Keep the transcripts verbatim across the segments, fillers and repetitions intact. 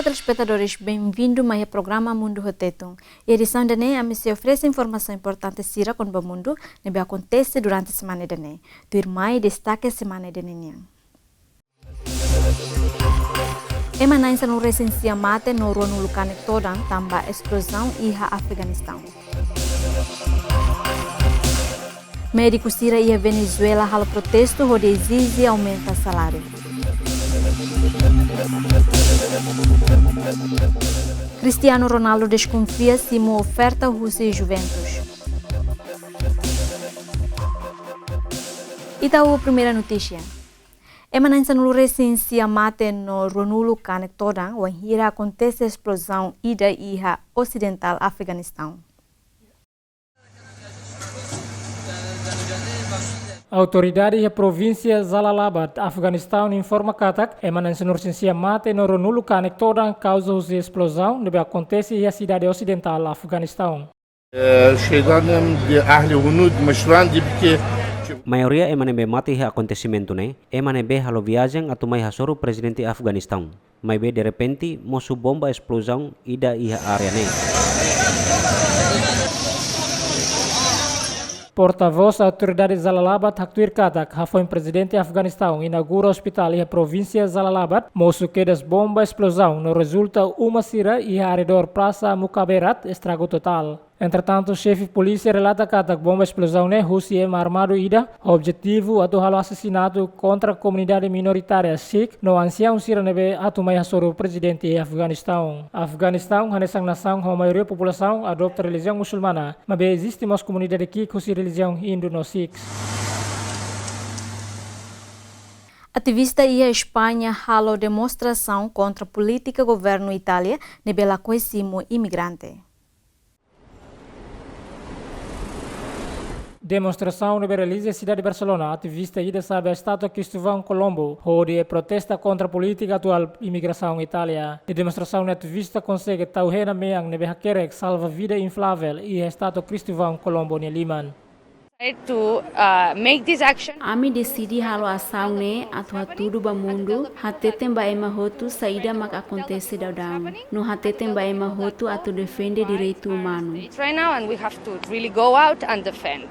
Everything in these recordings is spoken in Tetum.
Telespetadores, benvindu mai iha programa Mundu ho Tetun. Iha edisaun ida-ne'e, ami sei oferese informasaun importante sira kona-ba mundu ne'ebé akontese durante semana ida-ne'e. Tuirmai destake semana ida-ne'e nian. Ema na'in sanulu-resin-sia mate no ruanulu kanek todan tanba esplozaun iha Afeganistaun. Médiku sira iha Venezuela halo protestu hodi ezije aumenta saláriu. Cristiano Ronaldo deskonfia simu oferta husi Juventus. Ita-Book primeira notísia. Ema na'in sanulu-resin-sia mate no ruanulu kanek todan wainhira akontese esplozaun ida iha osidentál Afeganistaun. Autoridade iha provínsia Jalalabad, Afeganistaun, informa katak ema na'in sanulu-resin-sia mate no ruanulu kanek todan kauza husi esplozaun ne'ebé akontese iha sidade osidentál Afeganistaun. Maioria ema ne'ebé mate iha akontesimentu ne'e ema ne'ebé halo viajen atu mai hasoru prezidente Afeganistaun. Maibé derrepente mosu bomba esplozaun ida iha área ne'e. Portavós autoridade Jalalabad haktuir katak hafoin prezidente Afeganistaun inaugura ospitál iha provínsia Jalalabad, mosu kedas bomba esplozaun no rezulta uma sira iha arredór Prasa Mukhabarat estragu totál. Entretantu, xefe polísia relata katak bomba esplozaun ne'e husi ema armadu ida ho objetivu atu halo asasinatu kontra komunidade minoritária Sikh no ansiaun sira ne'ebé atu mai hasoru prezidente Afeganistaun. Afeganistaun hanesan nasaun ho maioria populasaun adota relijiaun musulmana, maibé eziste mós komunidade ki'ik husi relijiaun Hindu no Sikh. Ativista iha España halo demonstrasaun kontra polítika governu Itália ne'ebé lakohi simu imigrante. Demonstrasaun ne'ebé realiza iha sidade Barcelona, ativista ida sa'e ba estátua Cristóvão Colombo hodi protesta kontra polítika atuál imigrasaun Itália. Iha demonstrasaun ne'e ativista konsege tau hena mean ne'ebé hakerek salva vida inflável iha estátua Cristóvão Colombo nia liman. To, uh, make this action. Ami deside halo asaun ne'e atu hatudu ba mundu, hateten ba ema hotu saida mak akontese daudaun, no hateten ba ema hotu atu defende direitu umanu. Right now, and we have to really go out and defend.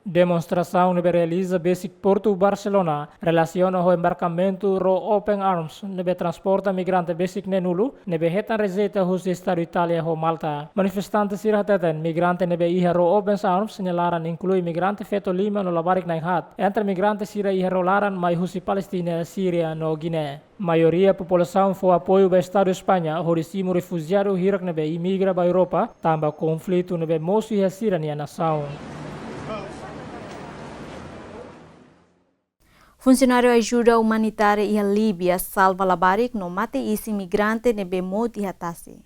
Demonstrasaun ne'ebé realiza besik portu Barcelona relasiona ho embarkamentu ró Open Arms ne'ebé transporta migrante besik neen-nulu ne'ebé hetan rejeita husi Estadu Itália ho Malta. Manifestante sira hateten migrante ne'ebé iha ró Open Arms nia laran inklui migrante feto lima no labarik na'in-haat, entre migrante sira iha ró laran mai husi Palestina, Síria no Guiné. Maioria populasaun fó apoiu ba Estadu España hodi simu refujiadu hirak ne'ebé imigra ba Europa tanba konflitu ne'ebé mosu iha sira-nia nasaun. Funsionáriu ajuda umanitária iha Líbia salva labarik no mate-isin migrante ne'ebé mout iha tasi.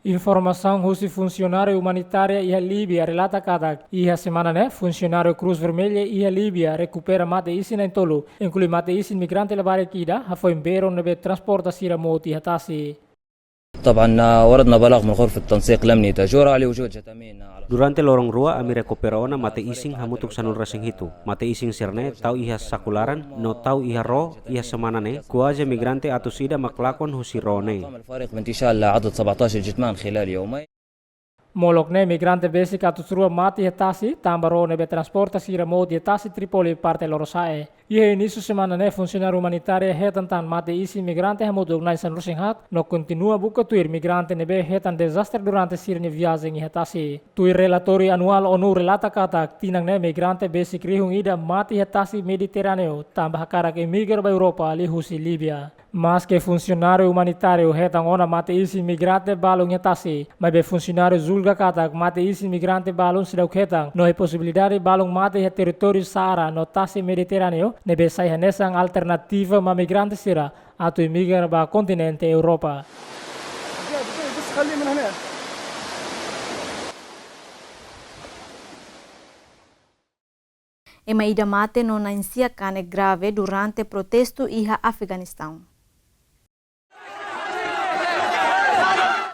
Informasaun husi funsionáriu umanitária iha Líbia relata katak iha semana ne'e funsionáriu Cruz Vermelha iha Líbia rekupera mate-isin na'in-tolu, inklui mate-isin migrante labarik ida, hafoin beron ne'ebé transporta sira mout iha tasi. طبعا، وردنا بلاغ من غرفة التنسيق الأمني تاجورا لوجود جثمين على Durante loron rua, ami rekupera ona mate-isin hamutuk sanulu-resin-hitu. Mate-isin sira-ne'e tau iha saku laran no tau iha ró iha semana ne'e, kuaze migrante atus ida mak lakon husi ró ne'e. قام الفريق بانتشال عدد سبعتاشر جثمان خلال يومين. Molok ne'e migrante besik atus rua mate iha tasi, tanba ró ne'ebé transporta sira mout iha tasi Tripoli parte lorosa'e. Iha inísiu semana ne'e funsionáriu umanitária hetan tan mate-isin migrante hamutuk na'in sanulu-resin-haat, no kontinua buka tuir migrante ne'ebé hetan dezastre durante sira-nia viajen iha tasi. Tuir relatóriu anuál ONU relata katak tinan ne'e migrante besik rihun ida mate iha tasi Mediterráneu, tanba hakarak emigra ba Europa liuhusi Líbia. Maske funsionáriu umanitáriu hetan ona mate-isin migrante balun iha tasi, maibé funsionáriu julga katak mate-isin migrante balun seidauk hetan, no iha posibilidade balun mate iha territóriu Saara no tasi Mediterráneu, ne'ebé sai hanesan alternativa ba migrante sira atu emigra ba kontinente Europa. Ema ida mate no na'in-sia kanek grave durante protestu iha Afeganistaun.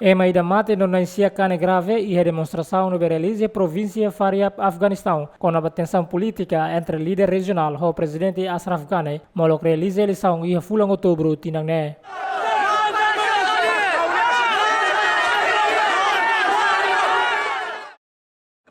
Ema ida mate no na'in-sia kanek grave iha demonstrasaun ne'ebé realiza iha provínsia Faryab, Afeganistaun, kona-ba tensaun polítika entre líder rejionál ho prezidente Ashraf Ghani, molok realiza eleisaun iha fulan Outubru tinan ne'e.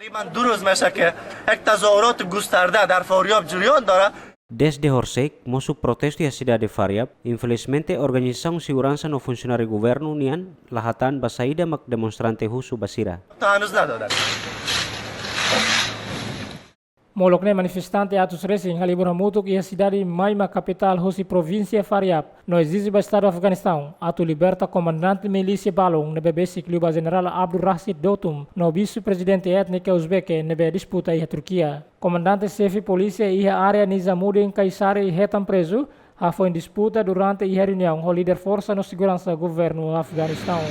Riman durus mesa ke ekta zorot gustarda dar Faryab jurion dora. Desde horisehik mosu protestu iha sidade Faryab, infelizmente organizasaun seguransa no funsionáriu governu nian la hatán ba saida mak demonstrante husu ba sira. Tanus nada dar. Molok ne'e manifestante atus resin halibur hamutuk iha sidade Maima, kapitál husi provínsia Faryab, no ezije ba Estadu Afeganistaun atu liberta komandante milísia balun ne'ebé besik liu ba Jenerál Abdul Rashid Dotun no vise-prezidente étnika Uzbeke ne'ebé disputa iha Turkia. Komandante xefe polísia iha área Nizamuddin Kaysari hetan prezu, hafoin disputa durante iha reuniaun ho líder forsa no seguransa governu Afeganistaun.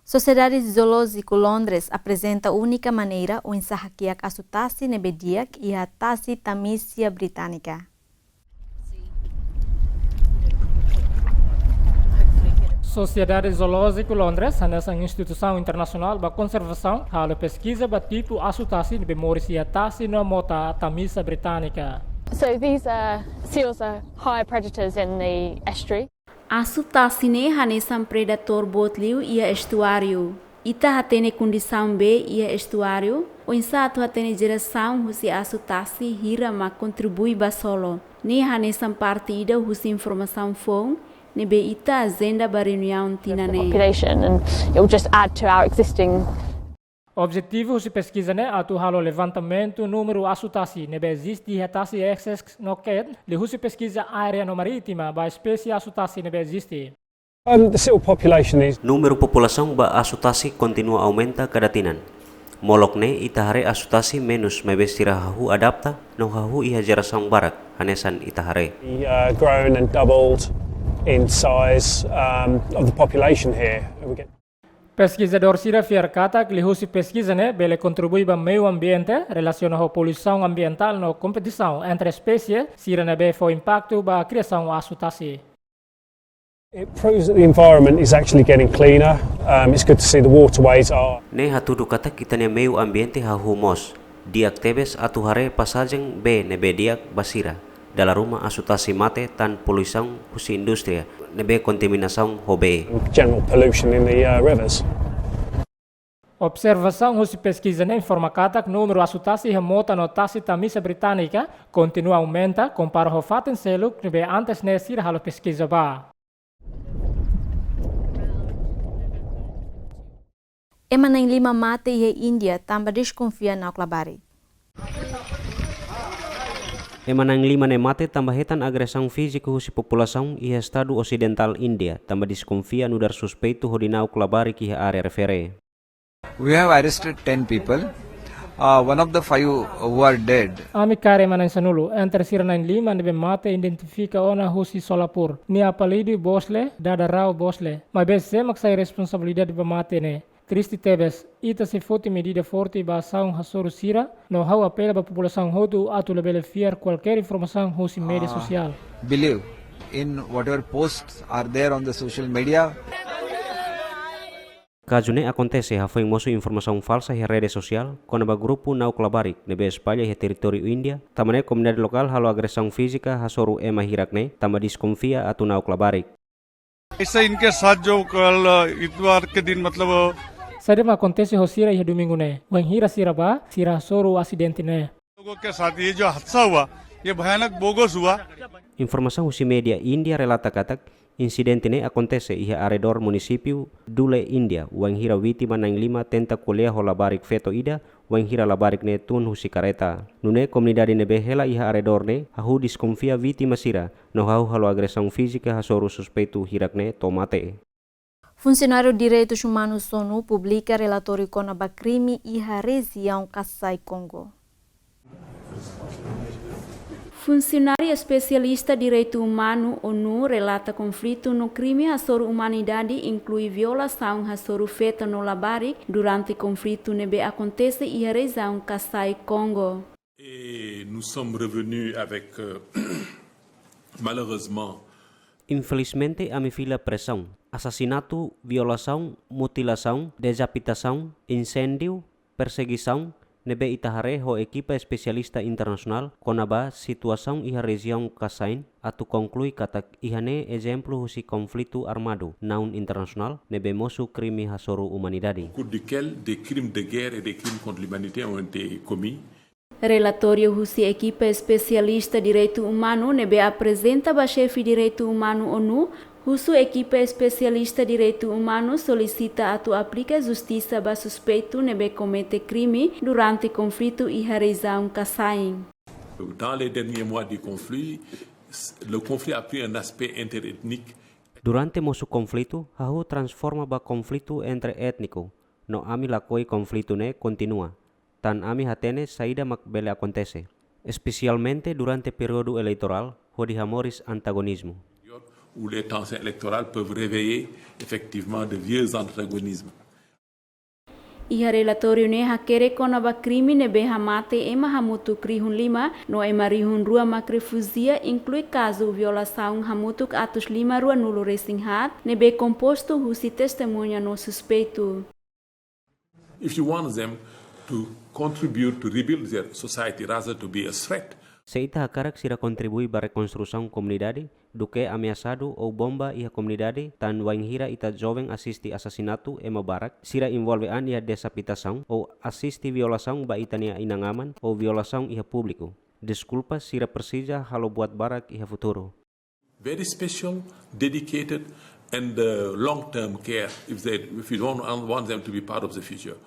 Sosiedade Zoolójiku Londres aprezenta únika maneira oinsá hakiak asu tasi ne'ebé di'ak iha tasi Tamicia britanica. Sosiedade Zoolójiku Londres, hanesan instituisaun internasionál ba konservasaun, halo peskiza ba tipu asu tasi ne'ebé moris iha tasi no mota Tamicia britanica. So these, uh, seals are high predators in the estuary. Asu tasi ne'e hanesan predadór boot liu iha estuáriu. Ita hatene kondisaun bee iha estuáriu, oinsá atu hatene jerasaun husi asu tasi hira mak kontribui ba solo. Ne'e hanesan parte ida husi informasaun foun ne'ebé ita ajenda ba reuniaun tinan ne'e. Population, and it will just add to our existing. Objetivu husi peskiza ne'e atu halo levantamentu númeru asu tasi ne'ebé eziste iha tasi Essex no Kent, liuhusi peskiza aérea no marítima ba espésie asu tasi ne'ebé eziste. Um, the seal population is. Númeru populasaun ba asu tasi kontinua aumenta kada tinan. Molok ne'e ita haree asu tasi menus maibé sira hahú adapta no hahú iha jerasaun barak, hanesan ita haree. Uh, grown and doubled in size, um, of the population here. We get. Peskizadór sira fiar katak liuhusi peskiza ne'e bele kontribui ba meiu ambiente, relasiona ho poluisaun ambientál no kompetisaun entre espésie sira ne'ebé fó impaktu ba kriasaun asu tasi. It proves that the environment is actually getting cleaner. Um, it's good to see the waterways are. Ne'e hatudu katak ita-nia meiu ambiente hahú moos. Di'ak tebes atu haree pasajen bee ne'ebé di'ak ba sira. Dala ruma asu tasi mate tan poluisaun husi indústria ne'ebé kontaminasaun ho bee. General pollution in the, uh, rivers. Observasaun husi peskiza ne'e informa katak númeru asu tasi iha mota no tasi Tamicia britanica kontinua aumenta kompara ho fatin seluk ne'ebé antes ne'e sira halo peskiza ba. Ema na'in-lima mate iha Índia tanba deskonfia na'ok labarik. Ema na'in-lima ne'e mate tanba hetan agresaun fíziku husi populasaun iha estadu osidentál Índia, tanba deskonfia nu'udar suspeitu hodi na'ok labarik iha área refere. We have arrested ten people. Uh, one of the five who are dead. Ami kaer ema na'in-sanulu, entre sira na'in-lima ne'ebé mate identifika ona husi Solapur. Nia apelidu Bhosle, Dada Rao Bhosle. Maibé sé mak sai responsabilidade ba mate ne'e? Triste tebes, ita sei foti medida forte ba asaun hasoru sira, no ha'u apela ba populasaun hotu atu labele fiar kualkér informasaun husi média sosiál. Believe in whatever posts are there on the social media. Kazu ne'e akontese hafoin mosu informasaun falsa iha rede sosiál kona-ba grupu na'ok labarik ne'ebé espalla iha territóriu Índia, tanba ne'e komunidade lokál halo agresaun fízika hasoru ema hirak ne'e, tanba deskonfia atu na'ok labarik. ऐसा इनके साथ जो कल इतवार के दिन, मतलब, Saida mak akontese ho sira iha domingu ne'e? Wainhira sira bá, sira hasoru asidente ne'e. लोगों के साथ ये जो हादसा हुआ, ये भयानक बोगस हुआ। Informasaun husi média Índia relata katak insidente ne'e akontese iha arredór munisípiu Dhule, Índia, wainhira vítima na'in-lima tenta ko'alia ho labarik feto ida, wainhira labarik ne'e tun husi kareta. Nune'e komunidade ne'ebé hela iha arredór ne'e hahú deskonfia vítima sira, no hahú halo agresaun fízika hasoru suspeitu hirak ne'e to'o mate. Funsionáriu Direitus Umanus ONU publika relatóriu kona-ba krime iha rejiaun Kasai, Kongo. Funsionáriu espesialista direitu umanu ONU relata konflitu no krime hasoru umanidade, inklui violasaun hasoru feto no labarik durante konflitu ne'ebé akontese iha rejiaun Kasai, Kongo. Et nous sommes revenus avec, euh, Malheureusement, infelizmente, ami fila presaun, asasinatu, violasaun, mutilasaun, dezapitasaun, inséndiu, persegisaun, ne'ebé ita haree ho ekipa espesialista internasionál kona-ba situasaun iha rejiaun Kasain atu konklui katak iha ne'e ezemplu husi konflitu armadu naun internasionál ne'ebé mosu krime hasoru umanidade. Au cours duquel des crimes de guerre et des crimes contre l'humanité ont été commis. Relatóriu husi ekipa espesialista direitu umanu ne'ebé aprezenta ba xefe direitu umanu ONU, husu ekipa espesialista direitu umanu solisita atu aplika justisa ba suspeitu ne'ebé komete krime durante konflitu iha rejiaun Kasain. Dans les derniers mois du conflit, le conflit a pris un aspect interethnique. Durante mosu konflitu, hahú transforma ba konflitu entre étniku, no ami lakohi konflitu ne'e kontinua. Tan ami hatene saida mak bele akontese, espesialmente durante períodu eleitorál, hodi hamoris antagonizmu. Où les tensions électorales peuvent réveiller effectivement de vieux antagonismes. Iha relatóriu ne'e hakerek kona-ba krime ne'ebé hamate ema hamutuk rihun lima, no ema rihun rua mak refújia, inklui kazu violasaun hamutuk atus lima ruanulu resin haat, ne'ebé kompostu husi testemuña no suspeitu. If you want them to contribute to rebuild their society rather to be a threat. Se ita hakarak sira kontribui ba rekonstrusaun komunidade, duké ameasadu ou bomba iha komunidade, tan wainhira ita joven asiste asasinatu ema barak, sira envolve an iha dezapitasaun ou asiste violasaun ba ita-nia inan-aman ou violasaun iha públiku. Deskulpa, sira presiza halo buat barak iha futuru. Very special, dedicated, and, uh, long-term care if they, if you don't want, want them to be part of the future.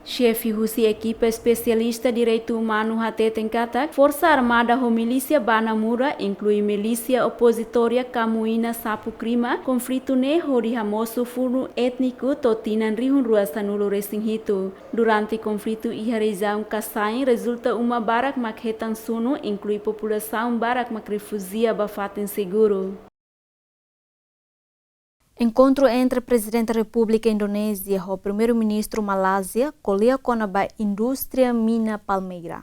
Xefe husi ekipa espesialista direitu umanu hateten katak, Forsa Armada ho milísia Banamura, inklui milísia opozitória Kamuina Sapu krima konflitu ne'e hodi hamosu funu étniku to'o tinan rihun rua sanulu resin hitu. Durante konflitu iha rejiaun Kasain rezulta uma barak mak hetan sunu, inklui populasaun barak mak refújia ba fatin seguru. Enkontru entre Prezidente Repúblika Indonézia ho Primeiru-Ministru Malázia ko'alia kona-ba indústria mina palmeira.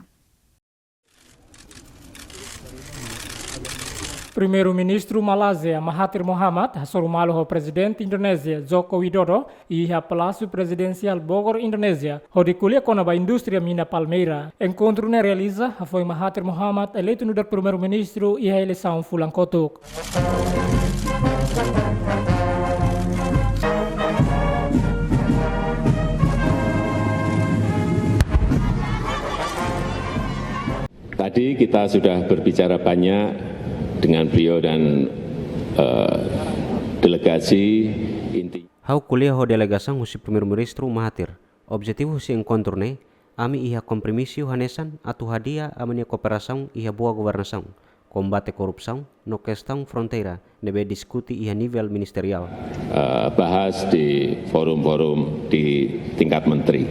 Primeiru-Ministru Malázia Mahathir Mohamad hasoru malu ho Prezidente Indonézia Joko Widodo iha Palásiu Prezidensiál Bogor, Indonézia, hodi ko'alia kona-ba indústria mina palmeira. Enkontru ne'e realiza hafoin Mahathir Mohamad eleitu nu'udar Primeiru-Ministru iha eleisaun fulan kotuk. Tadi kita sudah berbicara banyak dengan beliau dan, eh, delegasi, inti- Ha'u ko'alia ho delegasaun husi Primeiru-Ministru Mahathir. Objetivu husi enkontru ne'e, ami iha kompromisu hanesan atu hadi'a ami-nia kooperasaun iha boa governasaun, kombate korrupsaun, no kestaun fronteira ne'ebé diskute iha nivel ministeriál. Eh, bahas di forum-forum di tingkat menteri.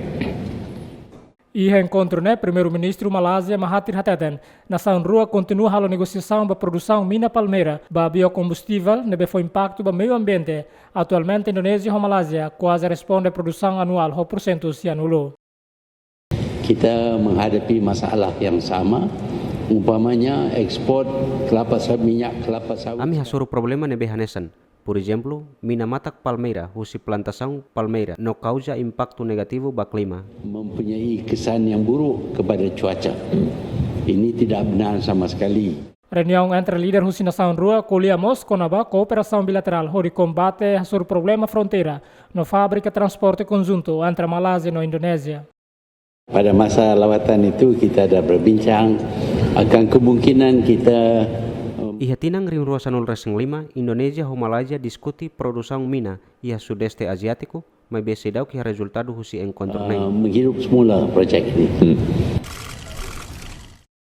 Iha enkontru ne'e, Primeiru-Ministru Malázia Mahathir hateten, nasaun rua kontinua halo negosiasaun ba produsaun mina palmeira ba biokombustivel ne'ebé fó impaktu ba meiu ambiente. Atualmente, Indonézia ho Malázia kuaze responde produsaun anuál ho pursentu sianulu. Kita menghadapi masalah yang sama, umpamanya ekspor kelapa sa-, minyak kelapa sawit. Ami hasoru problema ne'ebé hanesan. Por ezemplu, mina matak palmeira husi plantasaun palmeira no kauza impaktu negativu ba klima. Mempunyai kesan yang buruk kepada cuaca. Ini tidak benar sama sekali. Reuniaun entre líder husi nasaun rua ko'alia mós kona-ba kooperasaun bilaterál hodi kombate hasoru problema fronteira no fábrika transporte konjuntu entre Malázia no Indonézia. Pada masa lawatan itu kita ada berbincang akan kemungkinan kita, em, Iha tinan rihun rua sanulu resin lima, Indonézia ho Malázia diskute produsaun mina iha Sudeste Aziátiku, maibé seidauk iha rezultadu husi enkontru ne'e. Eh, menghidup semula projek ini. Hmm.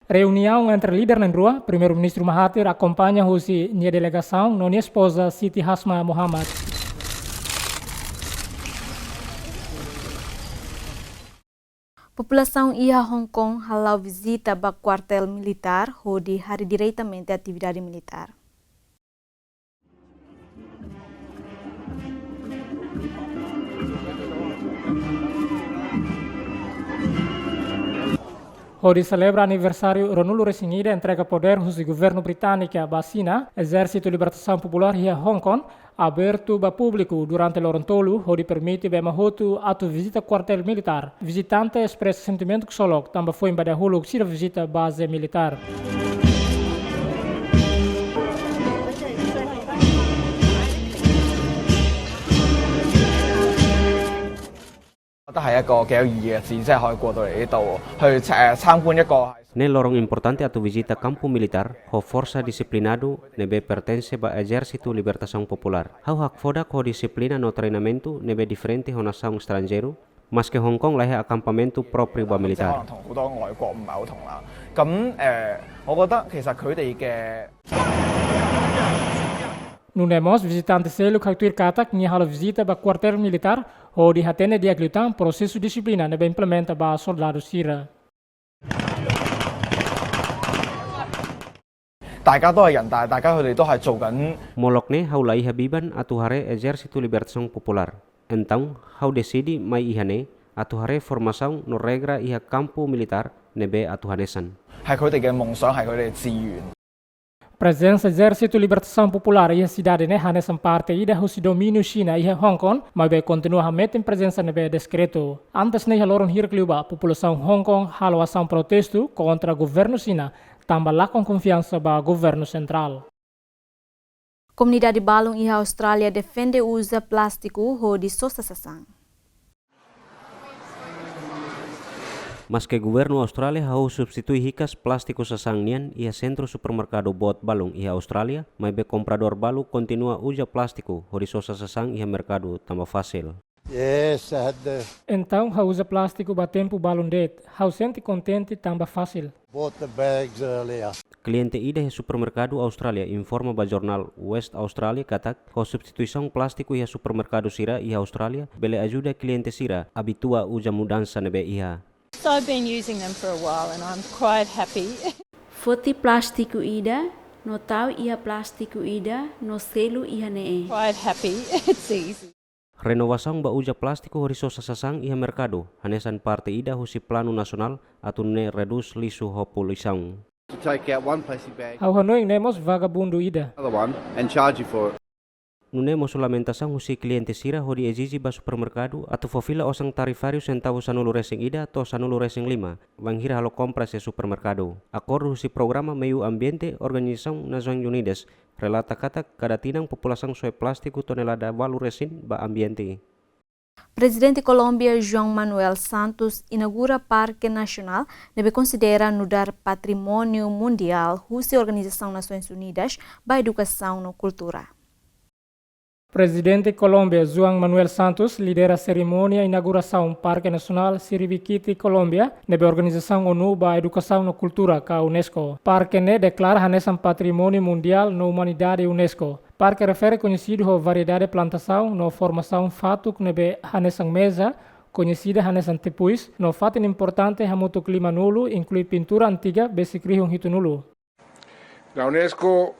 Reuniaun entre líder na'in-rua, Primeiru-Ministru Mahathir akompaña husi nia delegasaun no nia espoza Siti Hasma Mohamad. Populasaun iha Hong Kong hala'o vizita ba kuartél militár hodi haree diretamente atividade militár. Hodi selebra aniversáriu ruanulu-resin-ida entrega podér husi governu britániku ba Xina, Ezérsitu Libertasaun Populár iha Hong Kong abertu ba públiku durante loron tolu, hodi permite ba ema hotu atu vizita kuartél militár. Vizitante espresa sentimentu ksolok tanba foin ba dahuluk sira vizita baze militár. Ne'e loron importante atu vizita kampu militár ho forsa disiplinadu ne'ebé pertense ba Ezérsitu Libertasaun Populár. Ha'u hakfodak ho dixiplina no treinamentu ne'ebé diferente ho nasaun estranjeiru, maske Hong Kong laiha akampamentu própriu ba militár. Nune'e mós vizitante seluk haktuir katak nia halo vizita ba kuartél militár hodi hatene di'ak liután prosesu dixiplina ne'ebé implementa ba soldadu sira. Molok ne'e ha'u laiha biban atu haree Ezérsitu Libertasaun Populár. Entaun, ha'u deside mai iha ne'e atu haree formasaun no regra iha kampu militár ne'ebé atu hanesan. Prezensa Ezérsitu Libertasaun Populár iha sidade ne'e hanesan parte ida husi domíniu Xina iha Hong Kong, maibé kontinua hametin prezensa ne'ebé diskretu. Antes ne'e iha loron hirak liubá, populasaun Hong Kong halo asaun protestu kontra governu Xina, tanba lakon konfiansa ba governu sentrál. Komunidade balun iha Austrália defende uza plástiku hodi sosa sasán. Maske governu Austrália hahú substitui hikas plástiku sasán nian iha sentru supermerkadu boot balun iha Austrália, maibé kompradór balu kontinua uza plástiku hodi sosa sasán iha merkadu tanba fasil. Yes, I had the Entaun, ha'u uza plástiku ba tempu balun de'it. Ha'u sente kontente tanba fasil. Bought the bags earlier. Kliente ida iha supermerkadu Austrália informa ba jornál West Australia katak, ho substituisaun plástiku iha supermerkadu sira iha Austrália, bele ajuda kliente sira abitua uza mudansa ne'ebé iha. So I've been using them for a while and I'm quite happy. Foti plástiku ida, no tau iha plástiku ida, no selu iha ne'e. Quite happy. It's easy. Renovasaun ba uza plástiku hodi sosa sasán iha merkadu, hanesan parte ida husi planu nasionál atu nune'e redús lixu ho poluisaun. To take out one plastic bag, Ha'u hanoin ne'e mós vagabundu ida. Another one, and charge you for it. Nune'e mosu lamentasaun husi kliente sira hodi ezije ba supermerkadu atu fó fila osan tarifáriu sentavu sanulu-resin-ida to'o sanulu-resin-lima, bainhira halo kompras iha supermerkadu. Akordu husi programa Meiu Ambiente Organizasaun Nasoins Unidas, relata katak kada tinan populasaun soe plástiku tonelada ualu resin ba ambiente. Prezidente Kolómbia João Manuel Santos inaugura Parke Nasionál ne'ebé konsidera nu'udar patrimóniu mundiál husi Organizasaun Nasoins Unidas ba edukasaun no kultura. Prezidente Kolómbia João Manuel Santos lidera serimónia inaugurasaun Parke Nasionál Siribikiti Kolómbia, ne'ebé Organizasaun ONU ba Edukasaun no Kultura ka UNESCO. Parke ne'e deklara hanesan patrimóniu mundiál no umanidade UNESCO. Parke refere koñesidu ho variedade plantasaun no formasaun fatuk ne'ebé hanesan meza, koñesida hanesan tepuis, no fatin importante hamutuk limanulu, inklui pintura antiga besik rihun hitunulu. La UNESCO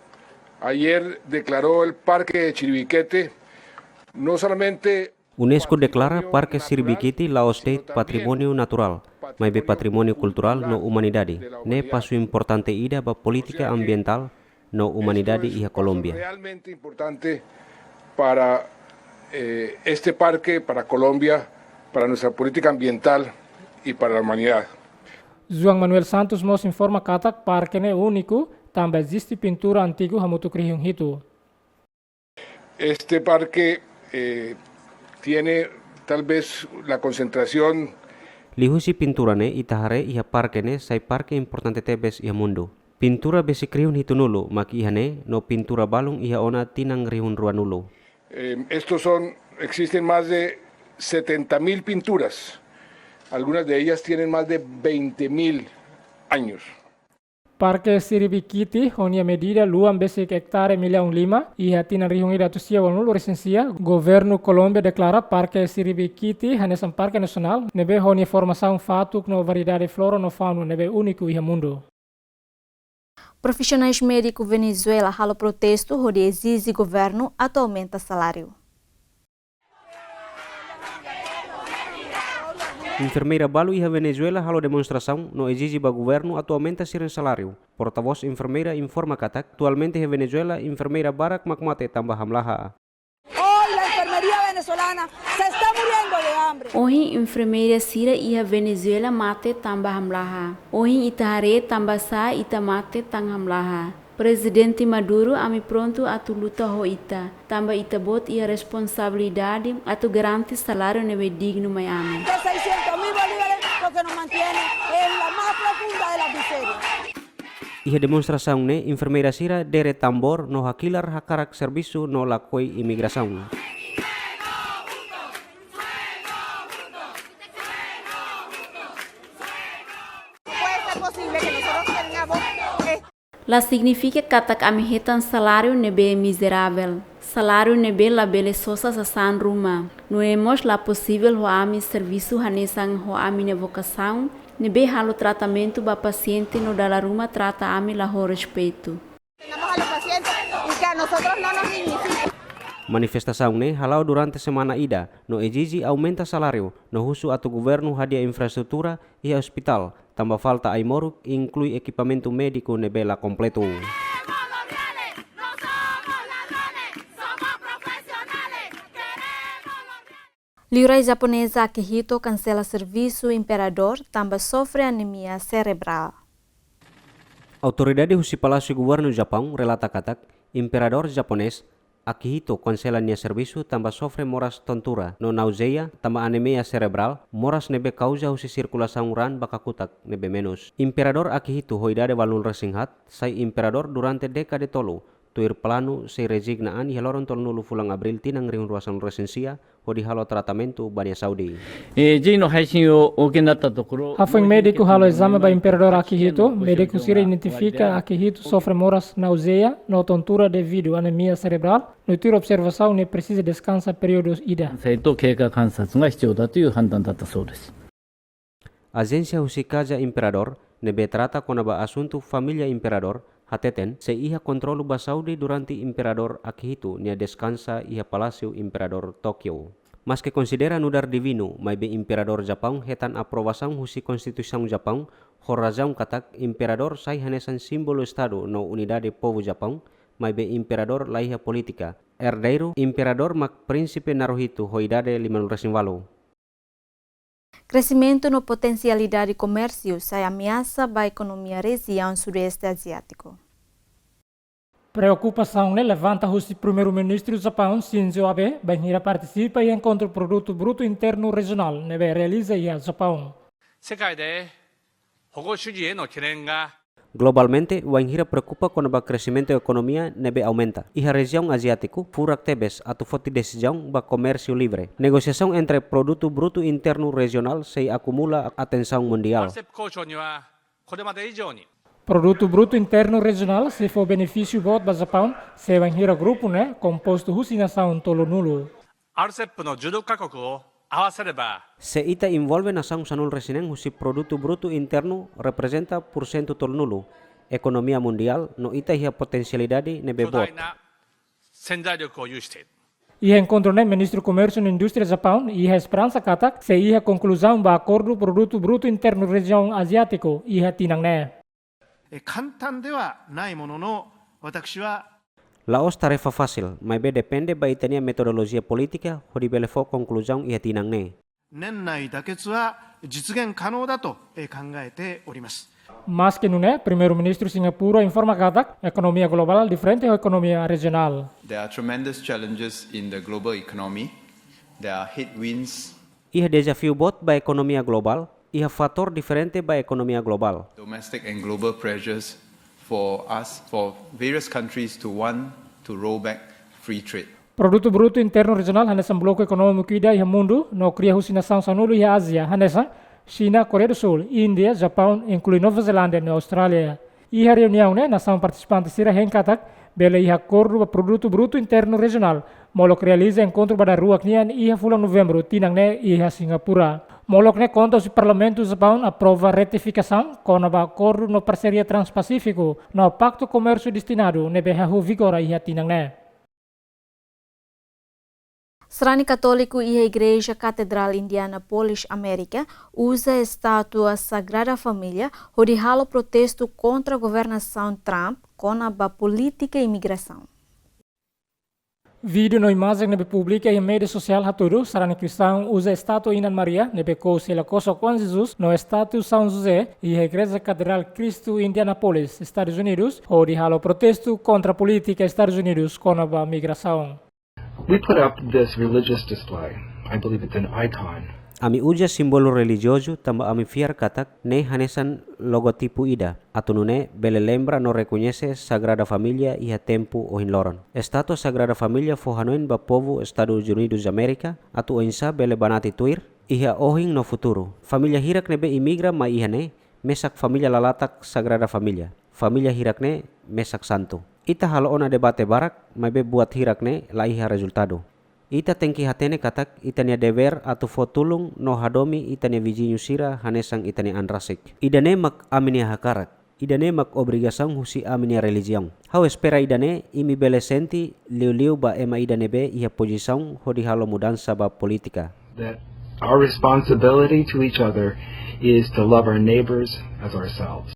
ayer declaró el Parque de Chiribiquete no solamente UNESCO deklara Parke Siribikiti la'ós de'it patrimóniu naturál, maibé patrimóniu kulturál no umanidade. Ne'e pasu importante ida ba polítika ambientál no umanidade iha Kolómbia. Realmente importante para, eh, este parque, para Colombia, para nuestra política ambiental y para la humanidad. João Manuel Santos mós informa katak parke ne'e úniku, tanba eziste pintura antigu hamutuk rihun hitu. Este parque, eh, tiene tal vez la concentración. Liuhusi pintura ne'e ita haree iha parke ne'e sai parke importante tebes iha mundu. Pintura besik rihun hitunulu mak iha ne'e no pintura balun iha ona tinan rihun ruanulu. Eh, estos son, existen más de setenta mil pinturas. Algunas de ellas tienen más de veinte mil años. Parke Siribikiti ho nia medida luan besik ektare millaun lima, iha tinan rihun ida atus sia ualunulu-resin-sia, governu Kolómbia deklara Parke Siribikiti hanesan parke nasionál, ne'ebé ho nia formasaun fatuk no variedade flora no fauna ne'ebé úniku iha mundu. Profisionais médiku Venezuela halo protestu hodi ezije governu atu aumenta saláriu. Enfermeira balu iha Venezuela halo demonstrasaun no ezije ba governu atu aumenta sira-nia saláriu. Portavós enfermeira informa katak, atualmente iha Venezuela enfermeira barak mak mate tanba hamlaha. Hoy la enfermería venezolana se está muriendo de hambre. Ohin enfermeira sira iha Venezuela mate tanba hamlaha. Ohin ita haree tanbasá ita mate tan hamlaha. Prezidente Maduro, ami prontu atu luta ho ita, tanba ita-boot iha responsabilidade atu garante saláriu ne'ebé dignu mai ami. De seiscientos mil bolívares, lo que nos mantiene en la más profunda de la miseria. Iha demonstrasaun ne'e, enfermeira sira dere tambór no hakilar hakarak servisu no lakohi imigrasaun. La signifika katak ami hetan saláriu ne'ebé mizeravel, saláriu ne'ebé labele sosa sasán ruma. Nune'e mós la posivel ho ami servisu hanesan ho ami-nia vokasaun, ne'ebé halo tratamentu ba pasiente no dala ruma trata ami la ho respeitu. Manifestasaun ne'e hala'o durante semana ida, no ezije aumenta saláriu, no husu atu governu hadi'a infraestrutura iha ospitál, tanba falta ai-moruk, inklui ekipamentu médiku ne'ebé la kompletu. Liurai japonesa Akihito kansela servisu imperadór tanba sofre anemia serebrál. Autoridade husi Palásiu Governu Japaun relata katak, imperadór japonés Akihito kansela nia servisu tanba sofre moras tontura no náuzea tanba anemia serebrál, moras ne'ebé kauza husi sirkulasaun raan ba kakutak ne'ebé menus. Imperadór Akihito ho idade valunulu-resin-haat, sai imperadór durante dékada tolu, tuir planu sei rezigna an iha loron tolunulu fulan Abríl tinan rihun rua sanulu-resin-sia, hodi halo tratamentu ba nia saúde. えー、Jの配信をお受けになったところ、 Hafoin médiku halo ezame ba Imperadór Akihito, médiku sira identifika Akihito sofre moras náuzea no tontura devidu anemia serebrál, no tuir observasaun ne'e presiza deskansa períodu ida. 生と経過観察が必要だという判断だったそうです。 Ajénsia husi Kaza Imperadór, ne'ebé trata kona-ba asuntu família imperadór, hateten, sei iha kontrolu ba saúde durante Imperadór Akihito nia deskansa iha Palásiu Imperadór Tókiu. Maske konsidera nu'udar divinu, maibé Imperadór Japaun hetan aprovasaun husi Konstituisaun Japaun, ho razaun katak imperadór sai hanesan símbolu Estadu no unidade povu Japaun, maibé imperadór laiha polítika. Erdeiru imperadór mak Prínsipe Naruhito ho idade limanulu-resin-ualu. Kresimentu no potensialidade komérsiu sai ameasa ba ekonomia rejiaun Sudeste Aziátiku. Preokupasaun ne'e levanta husi Primeiru-Ministru Japaun Shinzo Abe bainhira partisipa iha enkontru Produtu Brutu Internu Rejionál ne'ebé realiza iha Japaun. 世界で保護主義への懸念が Globalmente, wainhira preokupa kona-ba kresimentu ekonomia ne'ebé aumenta iha rejiaun aziátiku, furak tebes atu foti desizaun ba komérsiu livre. Negosiasaun entre Produtu Brutu Internu Rejionál sei akumula atensaun mundiál. アールセップ交渉にはこれまで以上に Produtu Brutu Internu Rejionál sei fó benefísiu boot ba Japaun, se wainhira grupu ne'e kompostu husi nasaun tolunulu. アールセップのじゅうろくカ国を合わせれば Se ita envolve nasaun sanulu-resin-neen husi Produtu Brutu Internu reprezenta pursentu tolunulu ekonomia mundiál no ita iha potensialidade ne'ebé boot. 巨大な潜在力を有している。 Iha enkontru ne'e Ministru Komérsiu no Indústria Japaun iha esperansa katak sei iha konkluzaun ba akordu Produtu Brutu Internu Rejiaun Aziátiku iha tinan ne'e. え、簡単ではないものの、私は La'ós tarefa fasil, maibé depende ba ita-nia metodolojia polítika hodi bele fó konkluzaun iha tinan ne'e. 年内妥結は実現可能だと、え、考えております。 Maske nune'e, Primeiru-Ministru Singapura informa katak ekonomia globál diferente ho ekonomia rejionál. There are tremendous challenges in the global economy. There are headwinds. Iha dezafiu boot ba ekonomia globál, iha fatór diferente ba ekonomia globál. Domestic and global pressures for us, for various countries to want to roll back free trade. Produtu Brutu Internu Rejionál hanesan bloku ekonómiku ida iha mundu, no kria husi nasaun sanulu iha Ázia, hanesan Xina, Koreia do Sul, Índia, Japaun, inklui Nova Zelándia no Austrália. Iha reuniaun ne'e, nasaun partisipante sira hein katak bele iha akordu ba Produtu Brutu Internu Rejionál, molok realiza enkontru ba daruak nian iha fulan Novembru tinan ne'e iha Singapura. Molok ne'e konta husi Parlamentu Japaun aprova ratifikasaun kona-ba akordu no parseria Transpasífiku no Paktu Komérsiu Destinadu ne'ebé hahú vigora iha tinan ne'e. Sarani katóliku iha Igreja Katedrál Indianapolis, Amérika, uza estátua Sagrada Família hodi halo protestu kontra governasaun Trump kona-ba polítika imigrasaun. Vídeo no imajen ne'ebé publika iha média sosiál hatudu sarani kristaun uza estátua Inan Maria ne'ebé kous hela kosok Oan Jesus no estátua São José iha Igreja Katedrál Cristo Indianapolis, Estadus Unidus, hodi halo protestu kontra polítika Estadus Unidus kona-ba migrasaun. We put up this religious display. I believe it's an icon. Ami uza símbolu relijiozu tanba ami fiar katak ne'e hanesan logotipu ida, atu nune'e bele lembra no rekoñese Sagrada Família iha tempu ohin loron. Estátua Sagrada Família fó hanoin ba povu Estadus Unidus Amérika atu oinsá bele banati tuir iha ohin no futuru. Família hirak ne'ebé imigra mai iha ne'e mesak família lalatak Sagrada Família. Família hirak ne'e mesak santu. Ita halo ona debate barak, maibé buat hirak ne'e la iha rezultadu. Ita tenke hatene katak ita-nia devér atu fó tulun no hadomi ita-nia viziñu sira hanesan ita-nia an rasik. Ida-ne'e mak ami-nia hakarak. Ida-ne'e mak obrigasaun husi ami-nia relijiaun. Ha'u espera ida-ne'e imi bele sente liuliu ba ema ida ne'ebé iha pozisaun hodi halo mudansa ba polítika. That our responsibility to each other is to love our neighbors as ourselves.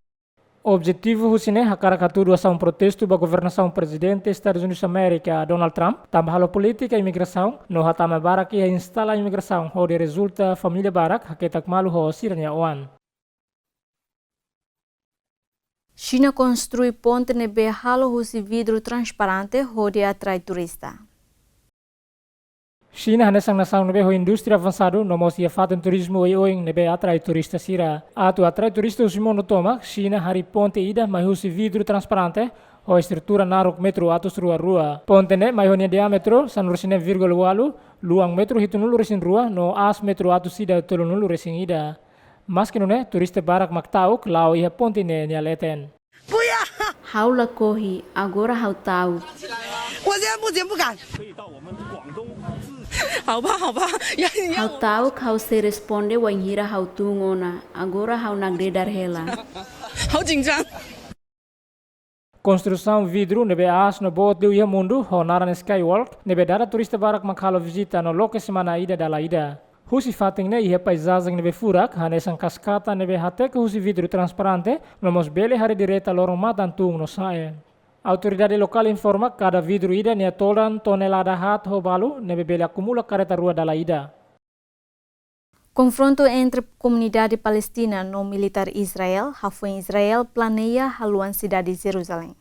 Objetivu husi ne'e hakarak hatudu asaun protestu ba governasaun Prezidente Estadus Unidus Amérika, Donald Trump, tanba halo polítika imigrasaun no hatama barak iha instala imigrasaun hodi rezulta família barak haketak malu ho sira-nia oan. Xina konstrui ponte ne'ebé halo husi vidru transparente hodi atrai turista. Xina hanesan nasaun ne'ebé ho indústria avansadu no mós iha fatin turizmu oioin ne'ebé atrai turista sira. Atu atrai turista husi mundu tomak, Xina harii ponte ida mai husi vidru transparente ho estrutura naruk metru atus rua rua. Ponte ne'e mai ho nia diámetru sanulu-resin-neen vírgula ualu, luan metru hitunulu-resin-rua no aas metru atus ida tolunulu-resin-ida. Maski nune'e, turista barak mak ta'uk la'o iha ponte ne'e nia leten. Ha'u lakohi, agora ha'u ta'uk. Ha'u ta'uk, ha'u sei responde wainhira ha'u tun ona. Agora ha'u nakdedar hela. Konstrusaun vidru ne'ebé aas no boot liu iha mundu ho naran Skywalk, ne'ebé dada turista barak mak halo vizita no loke semana ida dala ida. Husi fatin ne'e iha paizajen ne'ebé furak, hanesan kaskata ne'ebé hateke husi vidru transparente, no mós bele haree direta loron-matan tun no sa'e. Autoridade lokál informa kada vidru ida nia todan tonelada haat ho balu, ne'ebé bele akumula karreta rua dala ida. Konfrontu entre komunidade Palestina no militár Israel hafoin Israel planeia haluan sidade Jerusalém.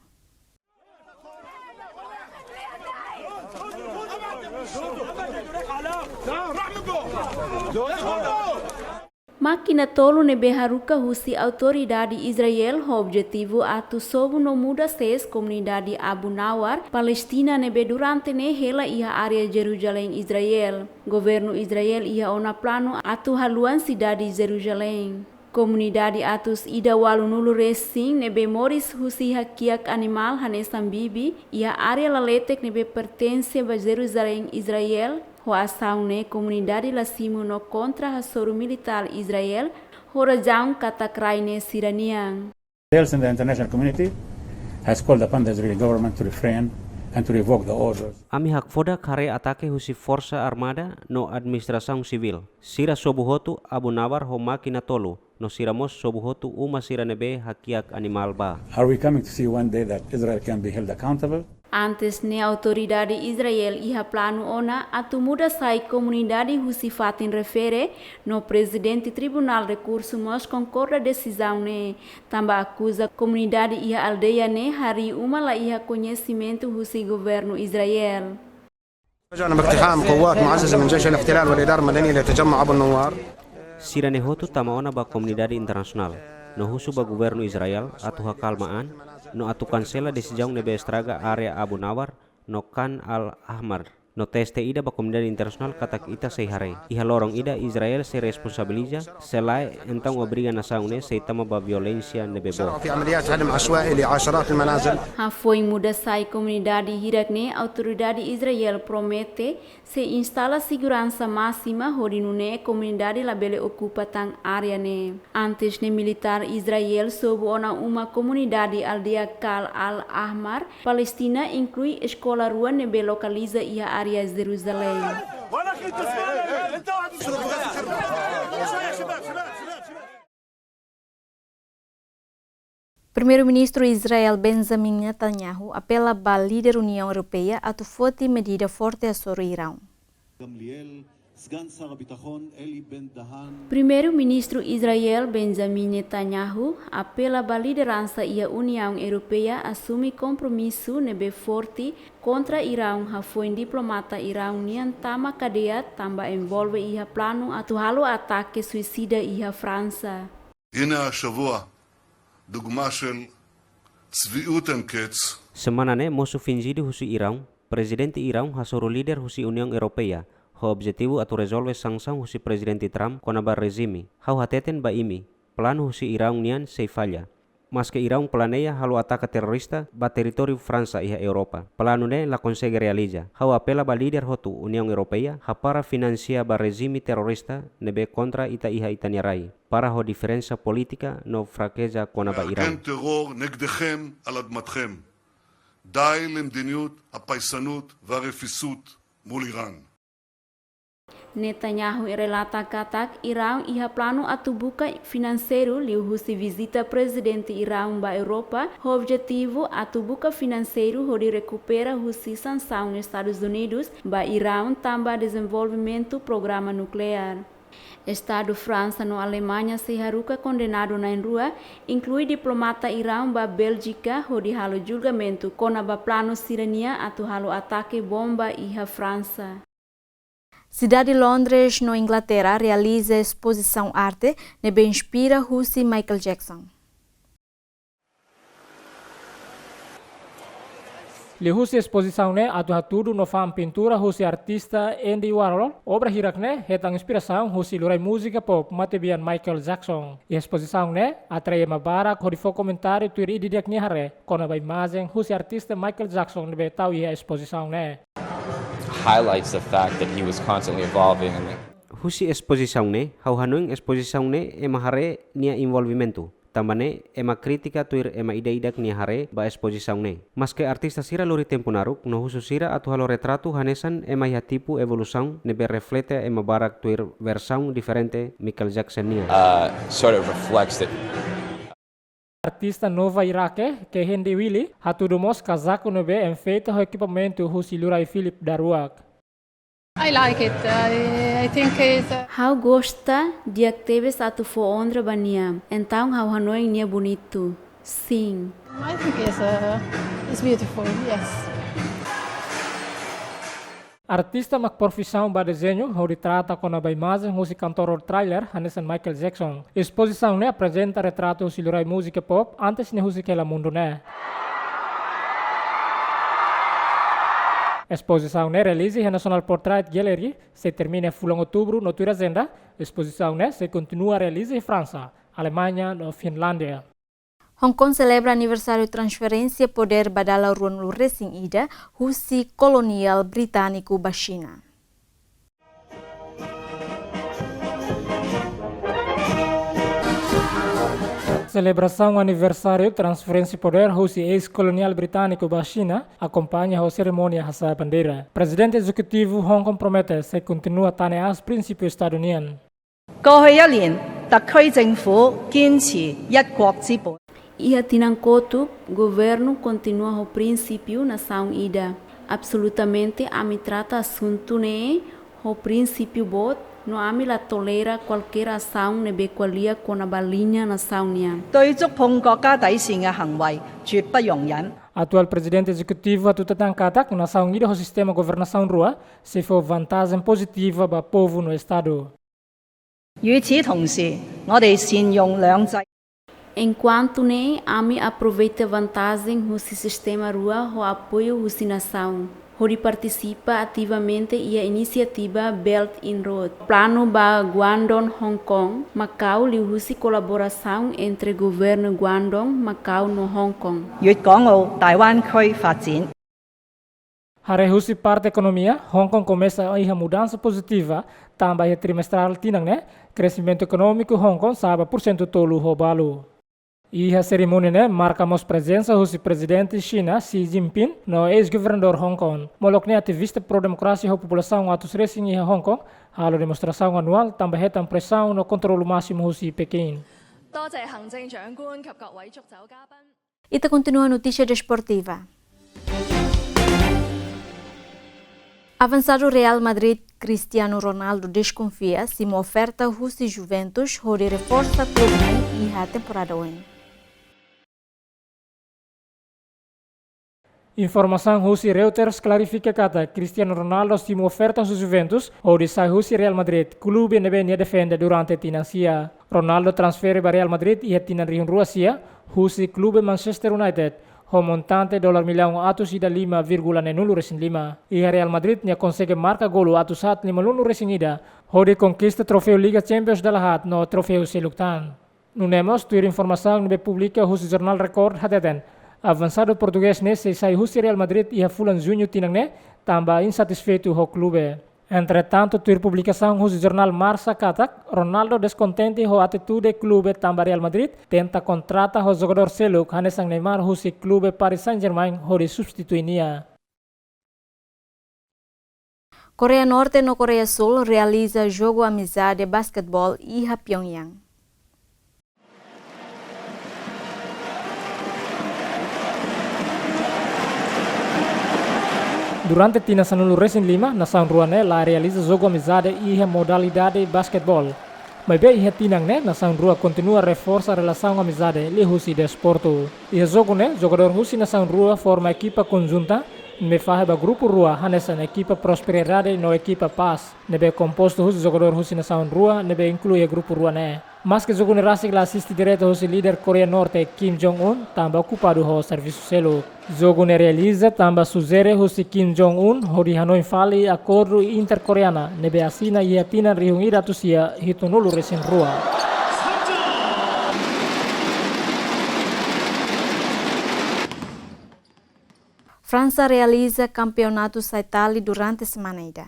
Mákina tolu ne'ebé haruka husi autoridade Israel ho objetivu atu sobu no muda sees komunidade Abu Nawar, Palestina ne'ebé durante ne'e hela iha área Jerusalém, Israel. Governu Israel iha ona planu atu haluan sidade Jerusalém. Komunidade atus ida ualunulu-resin ne'ebé moris husi hakiak animál hanesan bibi iha área laletek ne'ebé pertense ba Jerusalém, Israel. Ho asaun ne'e komunidade la simu no kontra hasoru militár Israel ho razaun katak rai ne'e sira-nian. Israel and the international community has called upon the Israeli government to refrain and to revoke the orders. Ami hakfodak haree atake husi forsa armada no administrasaun sivíl. Sira sobu hotu Abu Nawar ho mákina tolu, no sira mós sobu hotu uma sira ne'ebé hakiak animál ba. Are we coming to see one day that Israel can be held accountable? Antes ne'e autoridade Israel iha planu ona atu muda sai komunidade husi fatin refere, no prezidente Tribunál Rekursu mós konkorda desizaun ne'e, tanba akuza komunidade iha aldeia ne'e harii uma la iha koñesimentu husi governu Israel. جانا باقتحام قوات معززة من جيش الاحتلال والإدارة المدنية لتجمع أبو النوار. Sira ne'e hotu tama ona ba komunidade internasionál, no husu ba governu Israel atu hakalma an, no atu kansela desizaun ne'ebé estraga área Abu Nawar no Khan al-Ahmar, no teste ida ba komunidade internasionál katak ita sei haree. Iha loron ida Israel sei responsabiliza, se lae, entaun obriga nasaun ne'e sei tama ba violénsia ne'ebé boot. في عمليات هدم عشوائي لعشرات المنازل. Hafoin muda sai komunidade hirak ne'e, autoridade Israel promete sei instala seguransa másima hodi nune'e komunidade labele okupa tan área ne'e. Antes ne'e militár Israel sobu ona uma komunidade aldeia Khan al-Ahmar, Palestina, inklui eskola rua ne'ebé lokaliza iha área Jerusalém. Primeiru-Ministru Israel Benjamin Netanyahu apela ba líder Uniaun Europeia atu foti medida forte hasoru Iraun. Primeiru-Ministru Israel Benjamin Netanyahu apela ba lideransa iha Uniaun Europeia asume kompromisu ne'ebé forte kontra Iraun hafoin diplomata Iraun nian tama kadeia tanba envolve iha planu atu halo atake suisida iha Fransa. הנה השבוע דוגמה של צביעות אין קץ. Semana ne'e mosu finjidu husi Iraun, Prezidente Iraun hasoru líder husi Uniaun Europeia, ho objetivu atu rezolve sansaun husi Prezidente Trump kona-ba rejime. Ha'u hateten ba imi, planu husi Iraun nian sei falla. Maske Iraun planeia halo atake terrorista ba territóriu Fransa iha Europa, planu ne'e la konsege realiza. Ha'u apela ba líder hotu Uniaun Europeia hapara finansia ba rejime terrorista ne'ebé kontra ita iha ita-nia rai, para ho diferensa polítika no frakeza kona-ba Iraun. מארגן טרור נגדכם על אדמתכם. די למדיניות הפייסנות והרפיסות מול איראן. Netanyahu relata katak Iraun iha planu atu buka finanseiru liuhusi vizita Prezidente Iraun ba Europa, ho objetivu atu buka finanseiru hodi rekupera husi sansaun Estadus Unidus ba Iraun tanba dezenvolvimentu programa nukleár. Estadu Fransa no Alemaña sei haruka kondenadu na'in-rua, inklui diplomata Iraun ba Béljika hodi halo julgamentu kona-ba planu sira-nian atu halo atake bomba iha Fransa. Sidade Londres no Inglaterra realiza espozisaun arte ne'ebé inspira husi Michael Jackson. Liuhusi espozisaun ne'e atu hatudu no fa'an pintura husi artista Andy Warhol, obra hirak ne'e hetan inspirasaun husi liurai múzika pop matebian Michael Jackson. Iha espozisaun ne'e atrai ema barak hodi fó komentáriu tuir ida-idak nia haree kona-ba imajen husi artista Michael Jackson ne'ebé tau iha espozisaun ne'e. Highlights the fact that he was constantly evolving. Husi espozisaun ne'e, ha'u hanoin espozisaun ne'e ema haree nia envolvimentu. Tanba ne'e, ema kritika tuir ema ida-idak nia haree ba espozisaun ne'e. Maske artista sira lori tempu naruk no husu sira atu halo retratu hanesan ema iha tipu evolusaun ne'ebé reflete ema barak tuir versaun diferente Michael Jackson nian. Uh, sort of reflects that. Artista Nova Irake, Kehinde Willie, hatudu mós kazaku ne'ebé enfeita ho ekipamentu husi liurai Philip daruak. I like it. I, I think it's, uh, Ha'u gosta, di'ak tebes atu fó onra ba nia. Entaun ha'u hanoin nia bonitu. Sin. I think it's, uh, it's beautiful, yes. Artista mak profisaun ba dezeñu, hodi trata kona-ba imajen husi kantór trailer, hanesan Michael Jackson. Espozisaun ne'e aprezenta retratu husi liurai múzika pop antes nia husik hela mundu ne'e. Espozisaun ne'e realiza iha National Portrait Gallery, sei termina fulan Outubru no tuir ajenda, espozisaun ne'e sei kontinua realiza iha Fransa, Alemaña no Finlándia. Hong Kong selebra aniversáriu transferénsia podér ba dala ruanulu resin ida husi koloniál britániku ba Xina. Selebrasaun aniversáriu transferénsia podér husi eis-koloniál britániku ba Xina akompaña ho serimónia hasa'e bandeira. Prezidente Ezekutivu Hong Kong promete sei kontinua tane aas prinsípiu Estadu nian. 過去一年，特區政府堅持一國之本。 Iha tinan kotuk, governu kontinua ho prinsípiu nasaun ida. Absolutamente ami trata asuntu ne'e ho prinsípiu boot, no ami la tolera kualkér asaun ne'ebé ko'alia kona-ba liña nasaun nian. 對觸碰國家底線嘅行為，絕不容忍。 Atuál Prezidente Ezekutivu hatutan tan katak nasaun ida ho sistema governasaun rua sei fó vantajen pozitiva ba povu no Estadu. 與此同時，我哋善用兩制。 Enkuantu ne'e, ami aproveita vantajen husi sistema rua ho apoiu husi nasaun, hodi partisipa ativamente iha inisiativa Belt and Road, planu ba Guangdong, Hong Kong, Makau, liuhusi kolaborasaun entre governu Guangdong, Makau no Hong Kong. 粵港澳大灣區發展。 Haree husi parte ekonomia, Hong Kong komesa iha mudansa pozitiva, tanba iha trimestrál tinan ne'e, kresimentu ekonómiku Hong Kong sa'e ba pursentu tolu ho balu. Iha serimónia ne'e marka mós prezensa husi Prezidente Xina Xi Jinping no eis-governadór Hong Kong. Molok ne'e ativista pro-demokrasia ho populasaun atus resin iha Hong Kong halo demonstrasaun anuál tanba hetan presaun no kontrolu másimu husi Pekin. 多謝行政長官及各位祝酒嘉賓。 Ita kontinua notísia desportiva. Avansadu Real Madrid, Cristiano Ronaldo deskonfia simu oferta husi Juventus hodi reforsa klube ne'e iha temporada oin. Informasaun husi Reuters klarifika katak Cristiano Ronaldo simu oferta husi Juventus hodi sai husi Real Madrid, klube ne'ebé nia defende durante tinan sia. Ronaldo transfere ba Real Madrid iha tinan rihun rua sia husi klube Manchester United ho montante dolar millaun atus ida lima vírgula neenulu resin lima. Iha Real Madrid nia konsege marka golu atus haat limanulu resin ida hodi konkista troféu Liga Champions dala haat no troféu seluk tan. Nune'e mós tuir informasaun ne'ebé publika husi jornál Record hateten, avansadu portugés ne'e sei sai husi Real Madrid iha fulan Juñu tinan ne'e tanba insatisfeitu ho klube. Entretantu, tuir publikasaun husi jornál Marca katak, Ronaldo deskontente ho atitude klube tanba Real Madrid tenta kontrata ho jogadór seluk hanesan Neymar husi klube Paris Saint-Germain hodi substitui nia. Koreia Norte no Koreia Súl realiza jogu amizade basketeból iha Pyongyang. Durante tinan sanulu resin lima, nasaun rua ne'e la realiza jogu amizade iha modalidade basketeból. Maibé iha tinan ne'e, nasaun rua kontinua reforsa relasaun amizade liuhusi desportu. Iha jogu ne'e, jogadór husi nasaun rua forma ekipa konjunta, ne'ebé fahe ba grupu rua hanesan ekipa Prosperidade no ekipa Paz, ne'ebé kompostu husi jogadór husi nasaun rua, ne'ebé inklui iha grupu rua ne'e. Maske jogu ne'e rasik la asiste direta husi líder Koreia Norte, Kim Jong-un, tanba okupadu ho servisu seluk. Jogu ne'e realiza tanba sujere husi Kim Jong-un hodi hanoin fali akordu interkoreana ne'ebé asina iha tinan rihun ida atus sia hitunulu resin rua. Fransa realiza kampeonatu Sae Tali durante semana ida.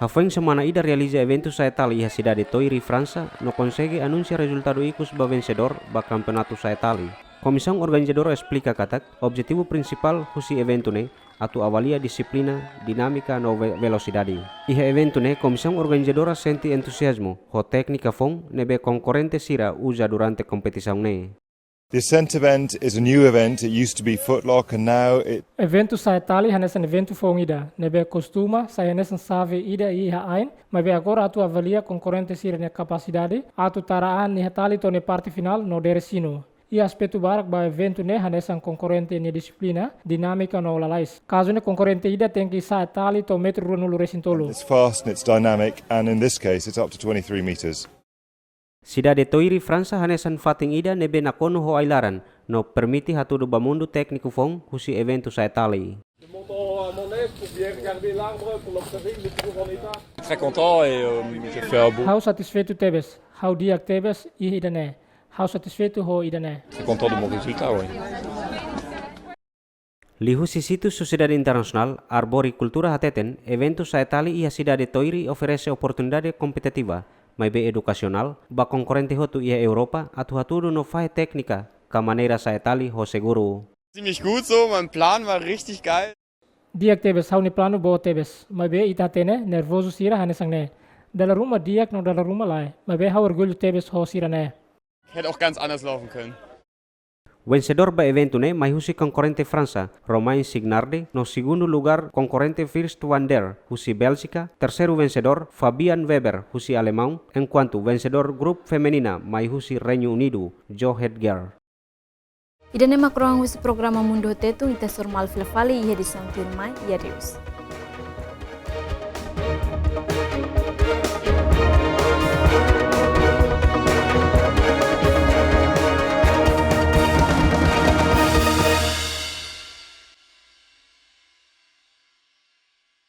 Hafoin semana ida realiza eventu Sae Tali iha sidade Toiri, Fransa, no konsege anunsia rezultadu ikus ba vensedór ba kampeonatu Sae Tali. Komisaun organizadora esplika katak, objetivu prinsipál husi eventu ne'e atu avalia dixiplina, dinámika no ve-, velosidade. Iha eventu ne'e, komisaun organizadora sente entuziazmu ho téknika foun ne'ebé konkorrente sira uza durante kompetisaun ne'e. The Ascent event is a new event. It used to be Footlock and now it Eventu Sae Tali hanesan eventu foun ida, ne'ebé kostuma sai hanesan xave ida iha ain, maibé agora atu avalia konkorrente sira-nia kapasidade atu tara an iha tali to'o nia parte finál no dere sinu. Iha aspetu barak ba eventu ne'e hanesan konkorrente nia dixiplina, dinámika no lalais. Kazu ne'e konkorrente ida tenke sa'e tali to'o metru ruanulu resin tolu. It's fast and it's dynamic, and in this case it's up to twenty-three meters. Sidade Toiri, Fransa hanesan fatin ida ne'ebé nakonu ho ai-laran, no permite hatudu ba mundu tékniku foun husi eventu sa'e tali. Très content et, euh, j'ai fait un beau Ha'u satisfeitu tebes, ha'u di'ak tebes iha ida-ne'e. Ha'u satisfeitu ho ida-ne'e. Très content de mon résultat, oui. Liuhusi situs Sosiedade Internasionál Arborikultura hateten, eventu sa'e tali iha sidade Toiri oferese oportunidade kompetitiva, maibé edukasionál, ba konkorrente hotu iha Europa, atu hatudu no fahe téknika ka maneira sa'e tali ho seguru. Ziemlich gut so, mein Plan war richtig geil. Di'ak tebes, ha'u-nia planu boot tebes, maibé ita hatene, nervozu sira hanesan ne'e. Dala ruma di'ak no dala ruma lae, maibé ha'u orgullu tebes ho sira-ne'e. Hätte auch ganz anders laufen können. Vensedór ba eventu ne'e mai husi konkorrente Fransa, Romain Signardi, no segundu lugár konkorrente First Wander, husi Bélxika, terseiru vensedór, Fabian Weber, husi Alemaun, enkuantu vensedór grupu feminina mai husi Reinu Unidu, Jo Hetger. Ida-ne'e mak rohan husi programa Mundu ho Tetun, ita hasoru malu fila fali iha edisaun tuirmai, i adeus.